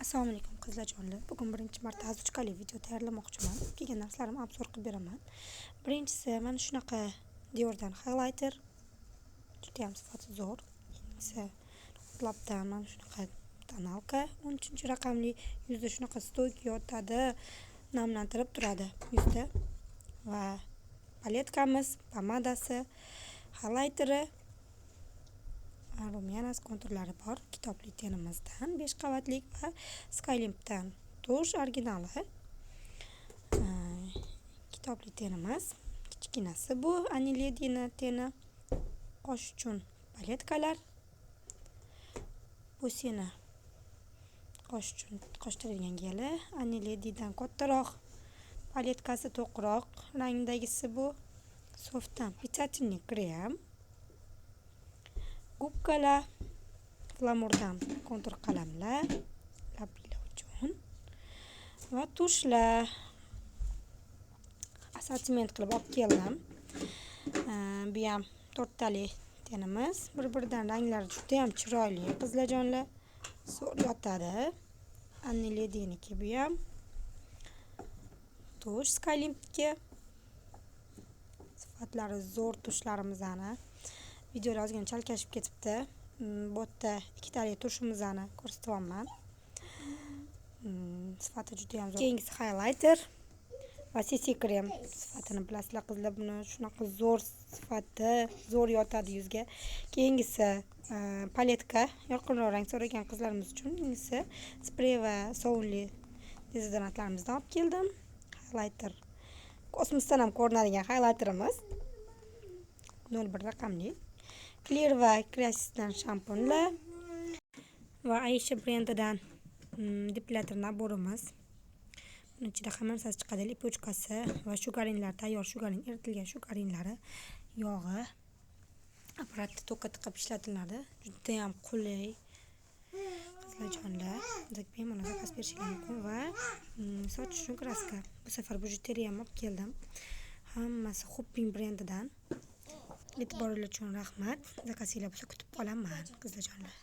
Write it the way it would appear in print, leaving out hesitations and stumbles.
Assalomu alaykum, qizlarjonlar. Bugun birinchi marta озвучка li video tayyorlamoqchiman. Kelgan narsalarimni обзор qilib beraman. Birinchisi mana shunaqa Diordan highlighter. Judayam sifati zo'r. Keyingisi Labdan mana shunaqa тоналка, 13 raqamli. Yuzda shunaqa стойкий yotadi, namlantirib turadi yuzda. Va палетка miz, pomadasi, highlighteri, румяна si, konturlari bor. Kitobli тени mizdan 5 qavatlik va Skylimpdan тушь originali. Kitobli тени miz, kichkinasi bu Annie Ladyni тени. Qosh uchun палетка lar. Bu seni qosh uchun qosh tiraydigan geli. Annie Ladydan kattaroq палетка si, to'qroq rangdagisi bu. Softdan питательный krem. Губка lar, Flamurdan kontur qalamlar, lablar uchun va тушь lar assortiment qilib olib keldim. Bu ham to'rttalik тени miz. Bir-biridan ranglari judayam chiroyli, qizlarjonlar. Zo'r yotadi. Annie Ladyniki bu ham. Тушь Skylimpniki. Sifatlari zo'r тушь larimizni. Videoda ozgina chalkashib ketibdi. Bu yerda ikkitalik тушь imizni ko'rsatyapman. Sifati judayam zo'r. Keyingisi highlighter va CC krem. Sifatini bilasizlar, qizlar, buni shunaqa zo'r sifati, zo'r yotadi yuzga. Keyingisi палетка, yorqinroq rang so'ragan qizlarimiz uchun. Keyingisi sprey va sovunli dezodorantlarimizdan olib keldim. Highlighter. Kosmosdan ham ko'rinadigan highlighterimiz. 01 raqamli. Clear va Creasisdan shampunlar va Aisha brendidan депилятор набор imiz. Buni ichida hamma narsasi chiqadi: липучка si va шугаринг lar, tayyor шугаринг, eritilgan шугаринг lari, yog'i. Apparatni tokka tiqib ishlatiladi. Judayam qulay. Qizlarjonlar, bemalol заказ berishinglar mumkin va soch uchun краска. Bu safar bijuteriya ham olib keldim. Hammasi Hupping brendidan. E'tiboringiz uchun rahmat. Заказ inglar bo'lsa, kutib qolaman, qizlarjonlar.